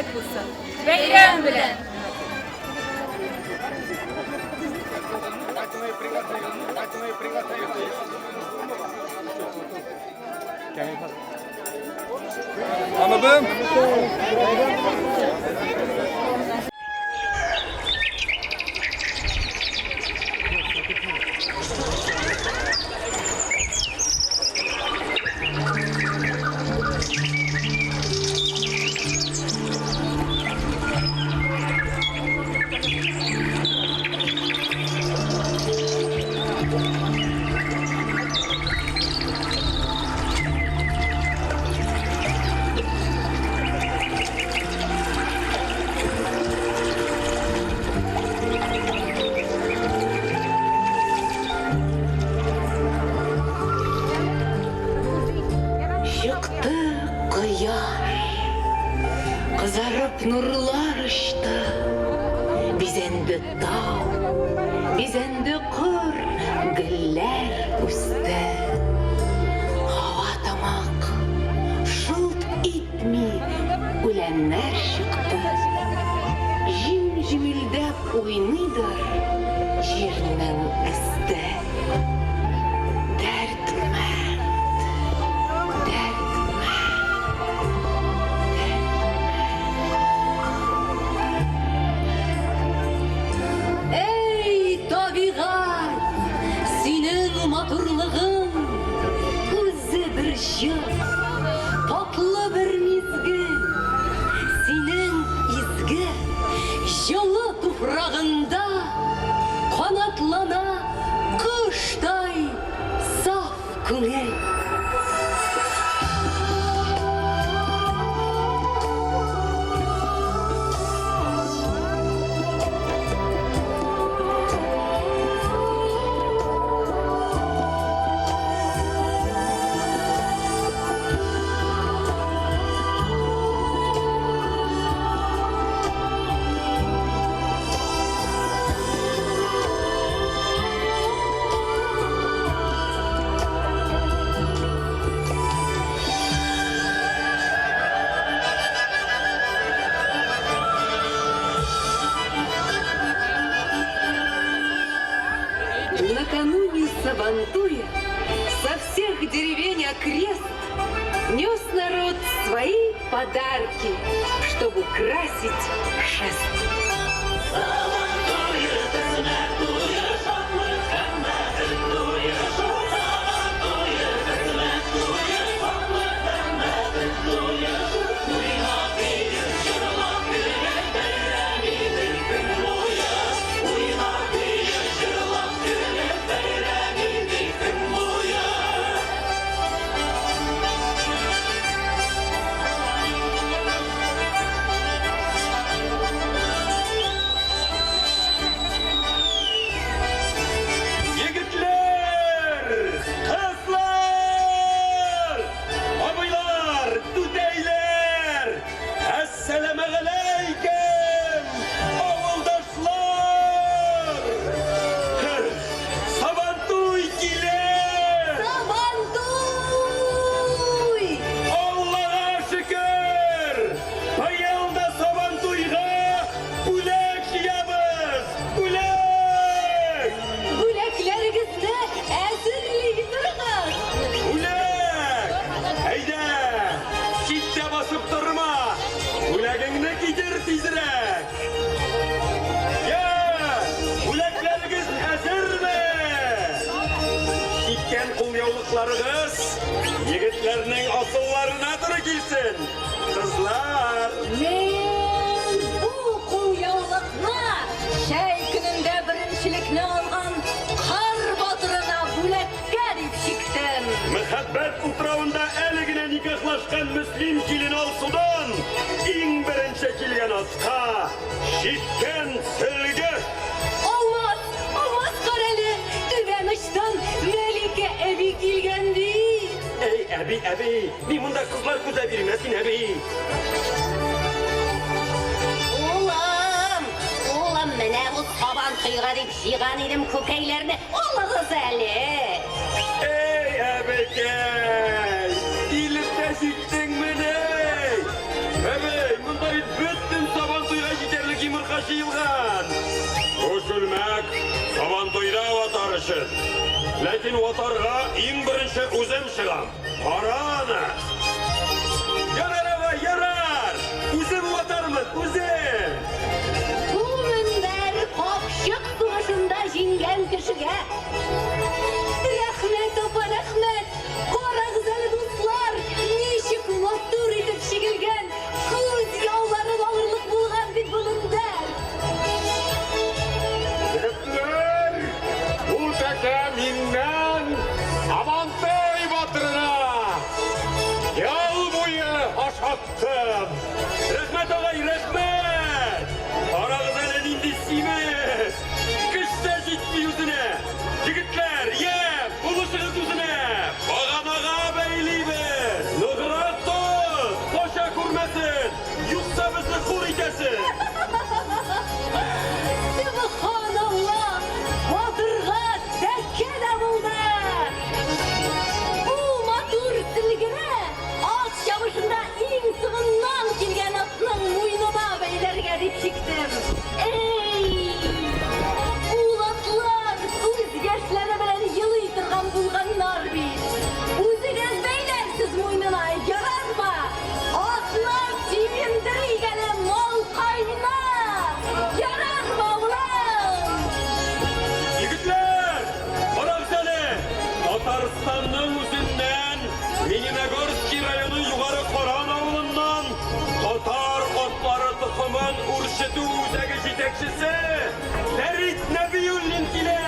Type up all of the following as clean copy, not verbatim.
күп булсын. Бәйрәм белән! Tanıdım. Чыкты кояш, кызарып нурлар очты, Бизәнде тау, бизәнде кыр, гөлләр үсте. Һава тамак, шылт итми үләннәр чыкты. Җим җемелдәп уйныйдыр җирнең өсте. Дәрдмәнд, дәрдмәнд, Әй, табигать, синең матурлыгың үзе бер җыр, татлы бер мизгел. Синең изге, җылы туфрагында канатлана коштай саф күңел. Накануне Сабантуя со всех деревень окрест нес народ свои подарки, чтобы украсить шест. Егетләр! Кызлар! Абыйлар, түтәйләр! Әссәламегаләйкем, авылдашлар! Сабантуй килә! Сабантуй! Аллага шөкер! Быел да Сабантуйга бүләк җыябыз! Бүләк! Бүләкләрегезне әзерли торыгыз! Бүләк! Әйдә! Читтә басып торма! Бүләгеңне китер тизрәк! Я! Бүләкләрегез әзерме? Киткән кулъяулыкларыгыз егетләрнең асылларына туры килсен! Кызлар! Мин бу кулъяулыкны чәй көнендә беренчелекне алган Кар батырына бүләккә дип чиктем. Мәхәббәт утравында әле генә никахлашкан Мөслим килен Алсудан иң беренче килгән атка чиккән сөлге. Алмаз, Алмаз, карале, түбән очтан Мәликә әби килгән бит. Әй, әби, әби, мин монда кызлар күзләп йөрим, ә син, әби. Улым, улым, менә бу сабан туйга дип җыйган идем күкәйләрне. Алыгыз әле. Эй, әбекәй, килеп тә җиттеңмени? Әбей, монда бит бөтен өчен. Ләкин ватарга иң беренче үзем чыгам. Кара аны! Ярар, агай, ярар! Үзем ватармын, үзем! Бу мөнбәр капчык сугышында җиңгән кешегә. Рәхмәт, апа, рәхмәт! Карагыз әле, дуслар, ничек матур итеп чигелгән, күз яуларын алырлык булган бит бу мөнбәр! Егетләр, бу тәкә миннән Сабантуй батырына ел буе ашаттым. Рәхмәт, агай, рәхмәт! Карагыз әле нинди симез! Көч тә җитми үзенә! Егетләр, йә, булышыгыз үзенә! Баганага бәйлибез! Ныграк тот! Кача күрмәсен! Юкса безне хур итәсең! Сөбханалла! Батырга тәкә дә булды! Бу матур сөлгене ат чабышында иң соңыннан килгән атның муенына бәйләргә дип чиктем. Эй! Ул атлар күз яшьләре белән елый торган булганнар бит. Үзегез бәйләрсез муенына, ярармы? Атны тибендерик әле, малкайны! Ярармы, улым? Егетләр, карагыз әле! Татарстанның үзеннән, Лениногорский районы Югары Каран авылыннан татар атлары токымын үрчетү үзәге җитәкчесе Фәрит Нәбиуллин килә!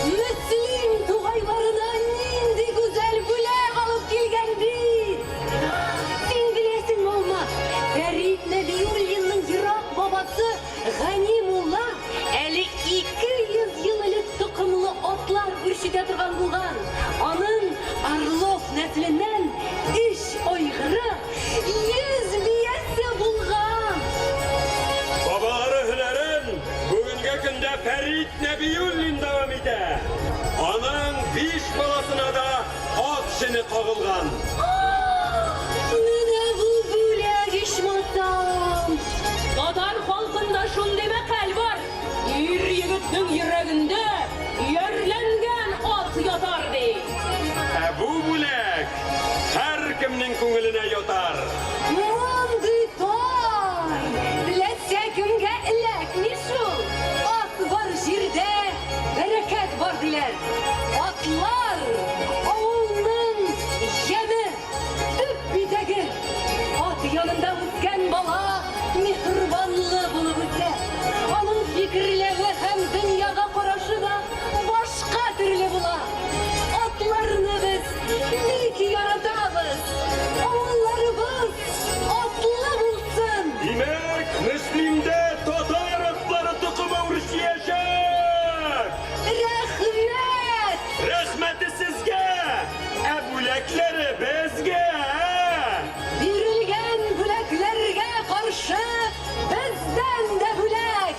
Мөслим тугайларына нинди гүзәл бүләк алып килгән бит! Син беләсеңме, Алмаз, Фәрит Нәбиуллинның ерак бабасы Гани мулла әле 200 ел элек токымлы атлар үрчетә торган булган. Аның Орлов нәселеннән өч айгыры, 100 биясе булган. Бабалары һөнәрен бүгенге көндә Фәрит Нәбиуллин дәвам итә. Аның биш баласына да ат җене кагылган. Менә бу бүләк ичмасам! Татар халкында шундый мәкаль бар, ир егетнең йөрәгендә иярләнгән ат ятар, ди. Ә бу бүләк һәркемнең күңеленә ятар. Мондый тай теләсә кемгә эләкми шул. Ат бар җирдә бәрәкәт бар, диләр. Атлар авылның яме, төп бизәге. Ат янында үскән бала миһербанлы булып үсә. Аның фикерләве һәм дөньяга карашы да башка төрле була. Атларны без бик яратабыз. Авылларыбыз атлы булсын! Димәк, Мөслимдә татар атлары токымы үрчиячәк! Рәхмәт! Рәхмәте сезгә, ә бүләкләре безгә! Бирелгән бүләкләргә каршы бездән дә бүләк!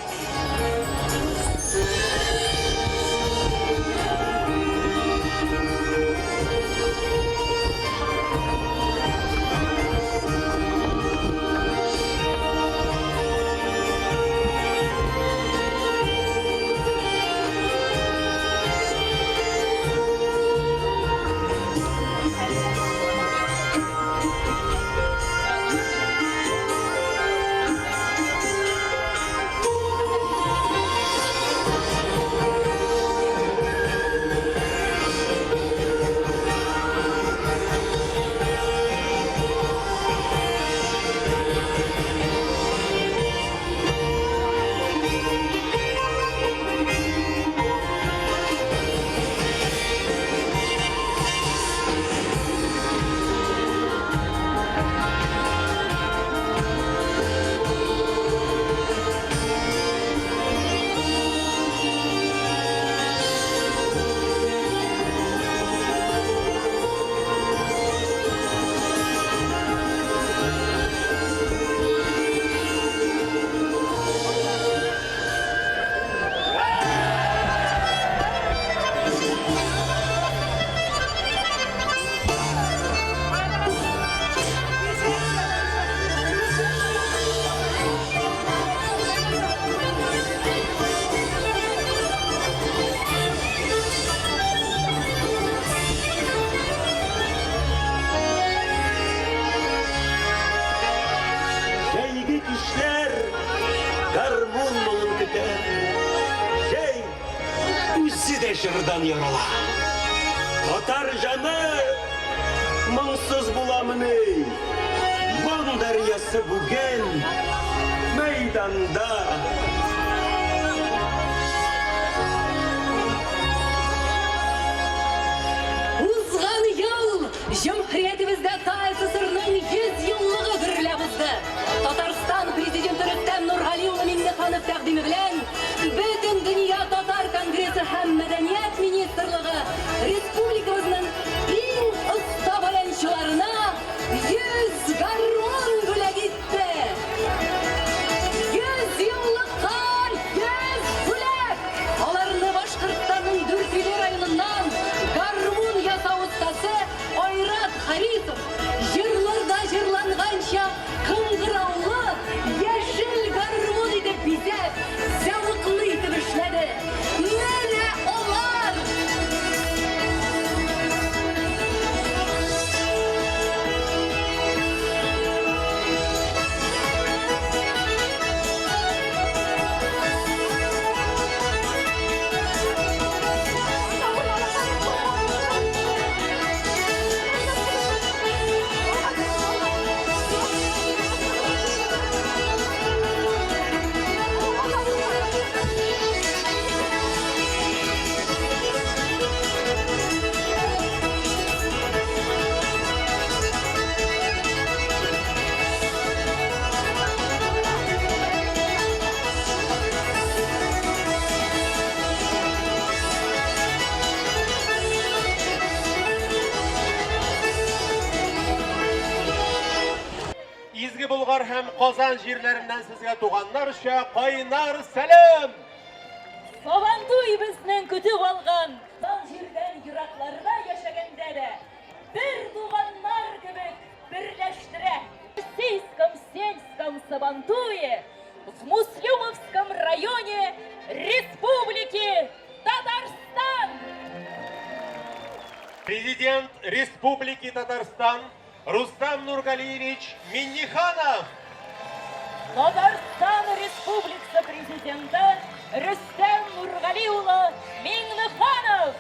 җырдан ярала. Татар җаны моңсыз буламыни? Моң дәрьясы бүген мәйданда. Узган ел җөмһүриятебездә ТАССРның 100 еллыгы гөрләп узды. Татарстан Президенты Рөстәм Нургали улы Миңнеханов тәкъдиме белән Бөтендөнья татар конгрессы һәм Мәдәният министрлыгы республикабызның иң оста баянчыларына 100 гармун бүләк итте. 100 еллыкка 100 бүләк! Аларны Башкортстанның Дүртөйле районыннан гармун ясау остасы Айрат Харисов җырларда җырланганча кыңгыраулы яшел гармун итеп бизәп, зәвыклы итеп эшләде. Менә алар! Изге Болгар һәм Казан җирләреннән сезгә туганнарча кайнар сәлам! Сабантуй безнең көтеп алган дан җирдән еракларда яшәгәндә дә бер туганнар кебек берләштерә. Российском сельском Сабантуе в Муслюмовском районе Республики Татарстан! Президент Республики Татарстан Рустам Нургалиевич Минниханов! Татарстан Республикасы Президенты Рөстәм Нургали улы Миңнеханов!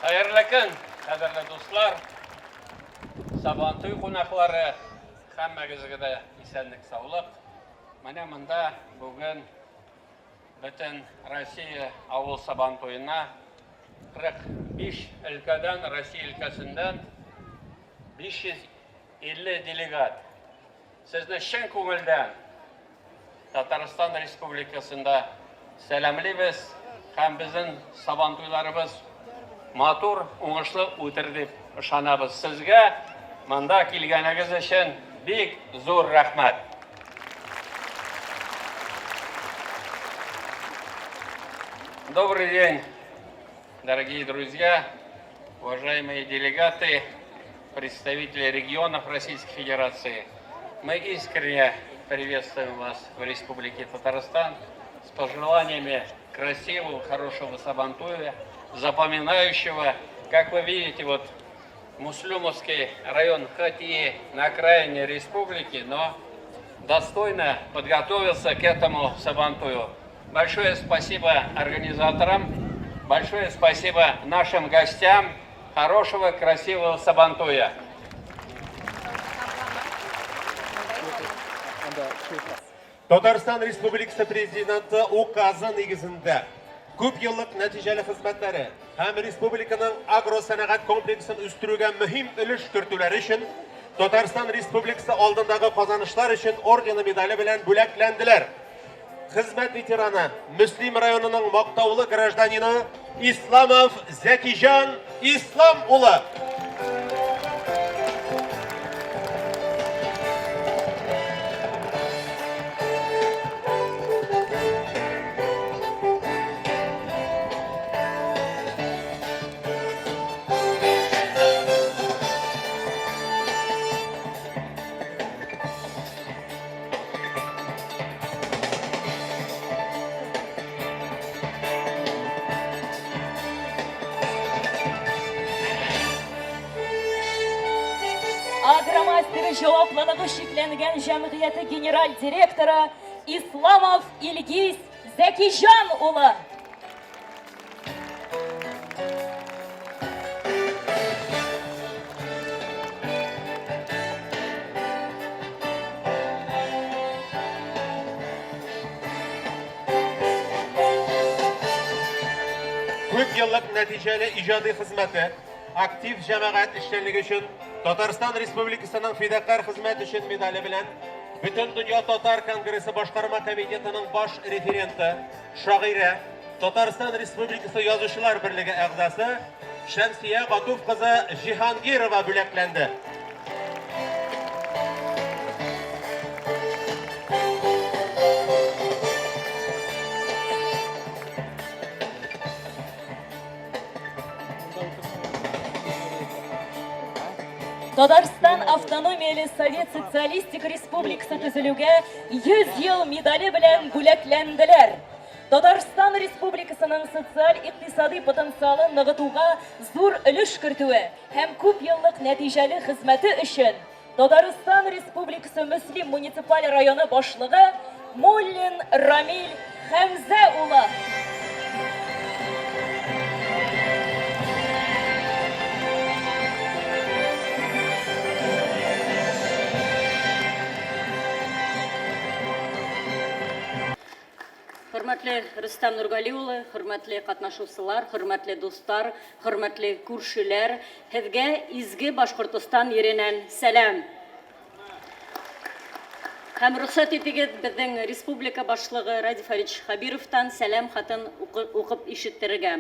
Хәерле көн, кадерле дуслар, Сабантуй кунаклары, һәммәгезгә дә исәнлек, саулык. Менә монда бүген бөтен Россия авыл Сабантуена 45 өлкәдән, Россия өлкәсеннән 550 делегат. Сезне чын күңелдән Татарстан Республикасында сәламлибез һәм безнең Сабантуйларыбыз матур, уңышлы үтер дип ышанабыз. Сезгә монда килгәнегез өчен бик зур рәхмәт. Добрый день, дорогие друзья, уважаемые делегаты, представители регионов Российской Федерации. Мы искренне приветствуем вас в Республике Татарстан с пожеланиями красивого, хорошего Сабантуя, запоминающего. Как вы видите, вот Муслюмовский район хоть и на окраине республики, но достойно подготовился к этому Сабантую. Большое спасибо организаторам, большое спасибо нашим гостям. Хорошего, красивого Сабантуя! Татарстан Республикасы Президенты указы нигезендә күп еллык нәтиҗәле хезмәтләре һәм республиканың агросәнәгать комплексын үстерүгә мөһим өлеш кертүләре өчен Татарстан Республикасы алдындагы казанышлар өчен ордены медале белән бүләкләнделәр. Хезмәт ветераны, Мөслим районының мактаулы гражданины Исламов Зәкиҗан Ислам улы. Агромастер җаваплылыгы чикләнгән җәмгыяте генераль директоры Исламов Илгиз Зәкиҗан улы. Күп еллык нәтиҗәле иҗади хезмәте, актив җәмәгать эшчәнлеге өчен Татарстан Республикасының фидакарь хезмәт өчен медале белән Бөтендөнья татар конгрессы башкарма комитетының баш референты, шагыйрә, Татарстан Республикасы Язучылар берлеге әгъзасы Шәмсия Гатуф кызы Җиһангирова бүләкләнде. Татарстан Автономияле Совет Социалистик Республикасы төзелүгә 100 ел медале белән бүләкләнделәр. Татарстан Республикасының социаль-икътисади потенциалын ныгытуга зур өлеш кертүе һәм күп еллык нәтиҗәле хезмәте өчен Татарстан Республикасы Мөслим муниципаль районы башлыгы Муллин Рамил Хәмзә улы. Хөрмәтле Рөстәм Нургали улы, хөрмәтле катнашучылар, хөрмәтле дуслар, хөрмәтле күршеләр, һеҙгә изге Башҡортостан еренән сәлам! Һәм рөхсәт итегеҙ, беҙҙең республика башлығы Радий Фаридович Хәбировтан сәлам хатын уҡып ишеттерергә.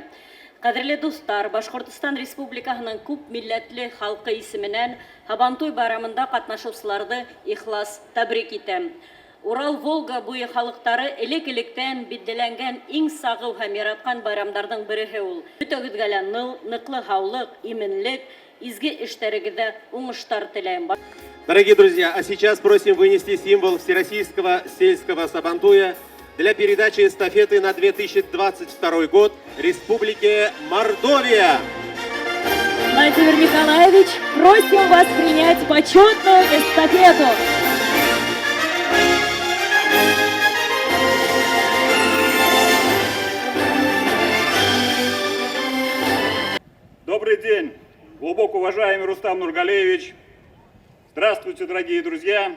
Ҡәҙерле дуҫтар, Башҡортостан Республикаһының күп милләтле халҡы исеменән Һабантуй байрамында ҡатнашыусыларҙы ихлас тәбрик итәм. Урал-Волга буйы халыҡтары элек-электән билдәләнгән иң сағыу һәм яратҡан байрамдарҙың береһе ул. Бөтәгеҙгә лә ныҡлы һаулыҡ, именлек, изге эштәрегеҙҙә уңыштар теләйем. Дорогие друзья, а сейчас просим вынести символ Всероссийского сельского Сабантуя для передачи эстафеты на 2022 год Республике Мордовия. Владимир Николаевич, просим вас принять почетную эстафету. Добрый день, глубоко уважаемый Рустам Нургалиевич. Здравствуйте, дорогие друзья.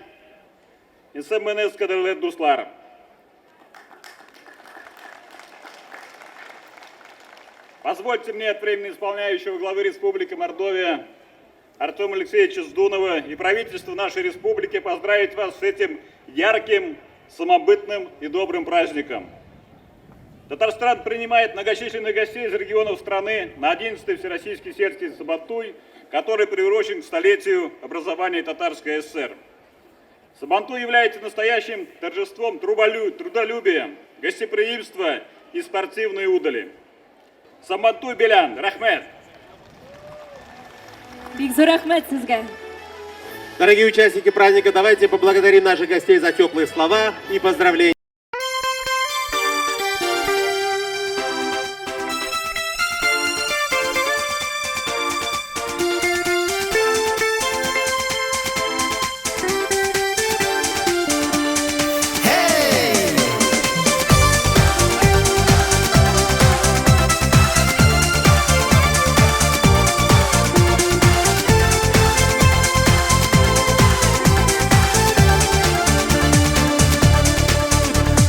Исәнмесез, кадерле дуслар. Позвольте мне от временно исполняющего главы Республики Мордовия Артема Алексеевича Здунова и правительства нашей республики поздравить вас с этим ярким, самобытным и добрым праздником. Татарстан принимает многочисленных гостей из регионов страны на 11-й Всероссийский сельский Сабантуй, который приурочен к столетию образования Татарской ССР. Сабантуй является настоящим торжеством трудолюбия, гостеприимства и спортивной удали. Сабантуй белән, рәхмәт! Бик зур рәхмәт сезгә. Дорогие участники праздника, давайте поблагодарим наших гостей за теплые слова и поздравления.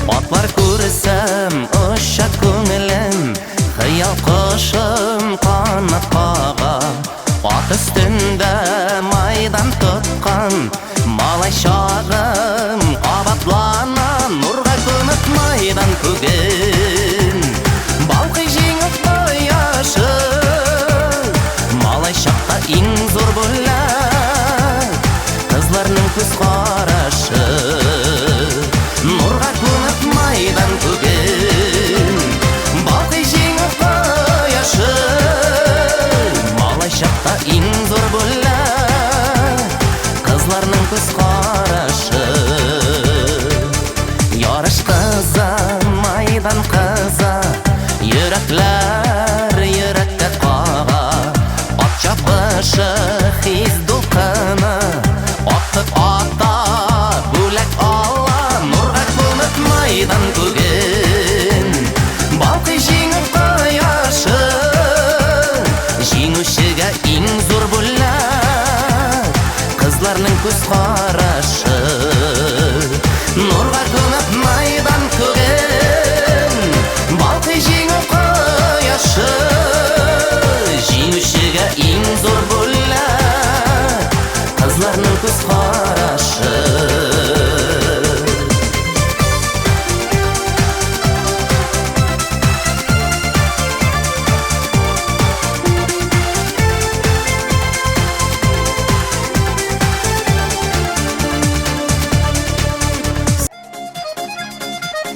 Атлар күрсәм, оча күңелем, Хыял кошым канат кага. Ат өстендә майдан тоткан Малай чагым кабатлана, Нурга күмеп майдан күген. Балкый җиңү кояшы, Малай чакта иң зур бүләк, Кызларның күз карашы. Нурга күмеп майдан күген, Балкый җиңү кояшы, Малай чакта иң зур бүләк, Кызларның күз карашы. Ярыш кыза, майдан кыза, Йөрәкләр йөрәккә кага. Ат чабышы хис дулкыны, Атып ата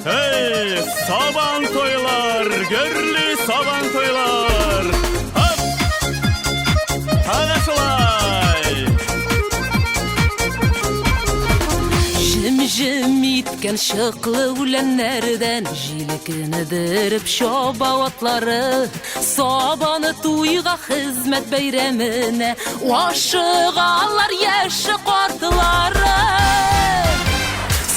Эй, сабан туйлар, гөрли сабан туйлар! Хоп! Әнә шулай! Җем-җем иткән чыклы үләннәрдән Җилкенедереп чаба атлары. Сабаны туйга хезмәт бәйрәменә Ашыгалар яше картлары.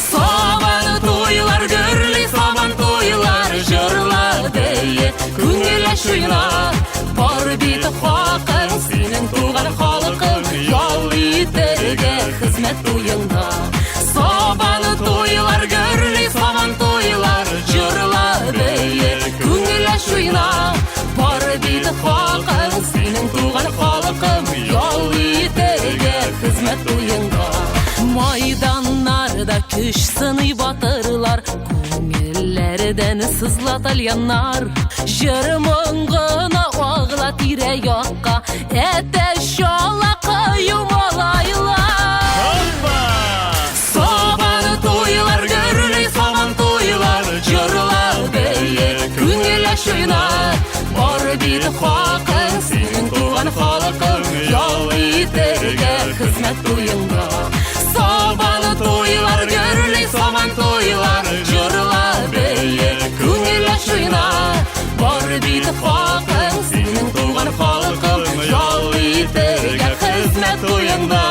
Сабаны туйлар гөрли, сабан туйлар җырла бие, күңел ач уйна. Бар бит хакың синең туган халкың, ял итәргә хезмәт туеңда. Сабаны туйлар гөрли, сабан туйлар җырла бие, күңел ач уйна. Бар бит хакың синең туган халкың, ял итәргә хезмәт туеңда. Майданнарда көч сыный батырлар, күңелләрдән сызла тальяннар. Җыр моң гына агыла тирә-якка, әтәч ала кыю малайлар. Сабан туйлар гөрли, сабан туйлар җырла бие, күңел ач уйна. Бар бит хакың синең туган халкың, ял итәргә хезмәт туеңда. Сабан туйлар гөрли, сабан туйлар җырла бие, күңел ач уйна. Бар бит хакың синең туган халкың, ял итәргә хезмәт туеңда.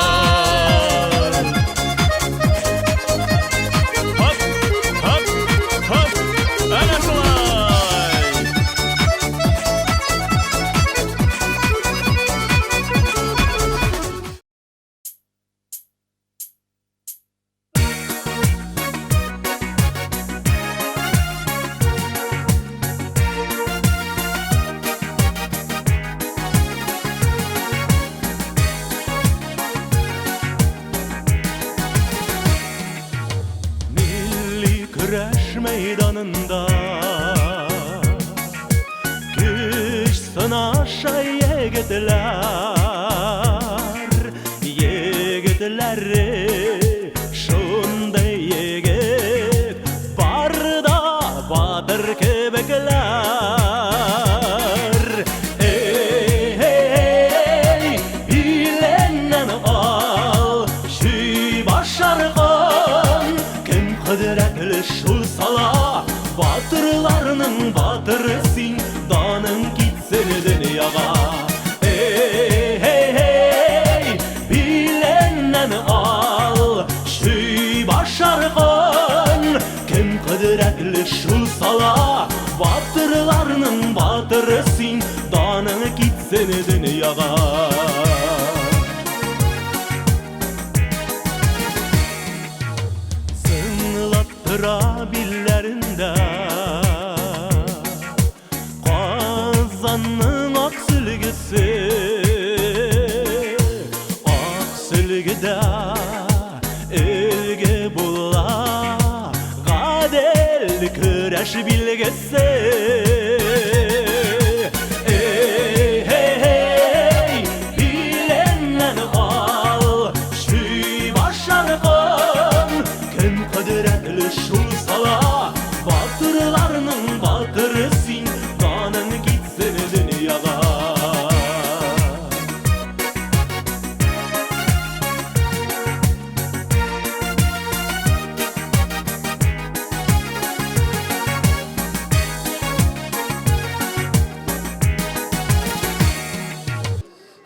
Хоп, хоп, хоп! Әнә шулай! Милли көрәш мәйданында көч сынаша егетләр, егетләре шундый егет, бар да батыр кебекләр. Эй, биленнән ал, чөй башарган, кем кодрәтле шул сала, батырларның батыры син, даның китсен дөньяга. Эй, биленнән ал, чөй башарган, кем кодрәтле шул сала, батырларның батыры син, даның китсен дөньяга. Зыңлап тора билләрендә Казанның ак сөлгесе, ак сөлгедә өлге була гадел көрәш билгесе. Эй, биленнән ал, чөй башарган, кем кодрәтле шул сала, батырларның батыры син, даның китсен дөньяга.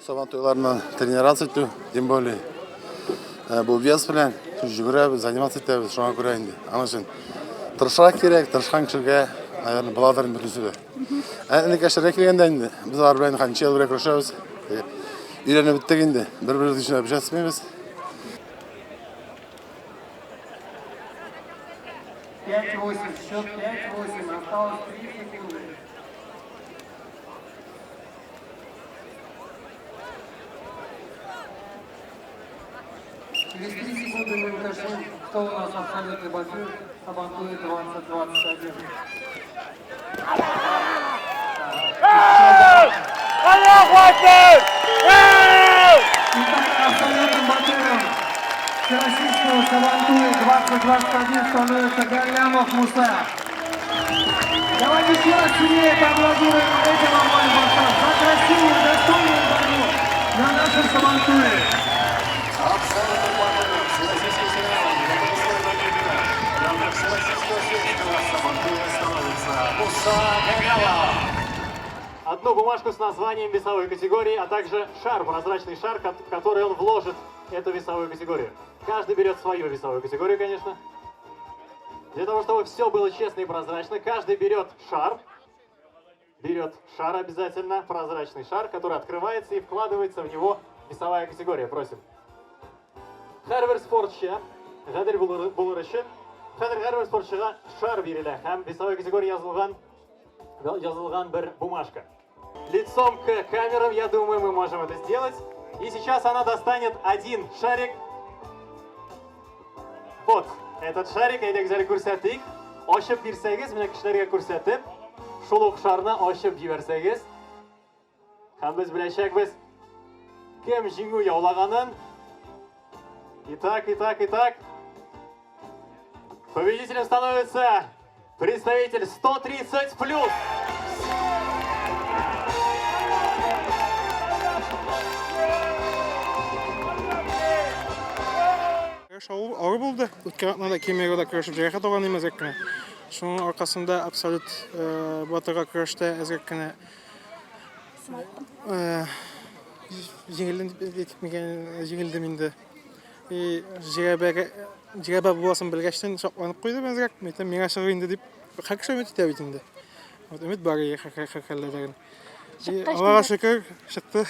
Сабан туйларына тренироваться итү, тем более бу вес белән йөгерәбез, заниматься итәбез, шуңа күрә инде. Аның өчен тырышырга кирәк, тырышкан кешегә, наверное, буладыр инде бөтенесе дә. Ә энекәшләргә килгәндә инде, без алар белән ничә ел бергә көрәшәбез. Өйрәнеп беттек инде, бер-беребез өчен обижаться. 5-8, счет 5-8, осталось 3 секунды. Через 3 секунды мы уточним, кто у нас абсолютный батыр Сабантуя 2021. Итак, абсолютным батыром Всероссийского Сабантуя 2021 становится Галлямов Муса. Давайте еще раз сильнее поаплодируем этим обоим борцам за красивую, достойную борьбу на нашем Сабантуе. Абсолютный победа Всероссийских соревнований в рамках Всероссийского сельского Сабантуя становится Муса Галлямов. Одну бумажку с названием весовой категории, а также шар, прозрачный шар, в который он вложит эту весовую категорию. Каждый берет свою весовую категорию, конечно. Для того, чтобы все было честно и прозрачно, каждый берет шар. Берет шар обязательно, прозрачный шар, который открывается и вкладывается в него весовая категория. Просим. Һәрбер спортчы, гадел булыр өчен, хәзер һәрбер спортчыга шар бирелә һәм весовой категория язылган бер бумажка. Лицом к камерам, я думаю, мы можем это сделать. И сейчас она достанет один шарик. Вот этот шарик, әйдәгез әле күрсәтик. Ачып бирсәгез, менә кешеләргә күрсәтеп, шул ук шарны ачып җибәрсәгез, һәм без беләчәкбез, кем җиңү яулаганын. Итак, итак, итак. Победителем становится представитель 130 плюс. Көрәш авыр булды. Үткән атнада Кемеровода көрәшеп җәрәхәт алган идем әзрәк кенә. Шуның аркасында абсолют батырга көрәштә әзрәк кенә җиңелдем дип әйтик микән, җиңелдем инде. И җирәбәгә җирәбә буласын белгәчтен шатланып куйдым әзрәк. Мин әйтәм, миңа чыгыр инде дип. Һәр кеше өмет итә бит инде. Вот өмет бар иде һәр хәлләрдән. Аллага шөкер, чыкты.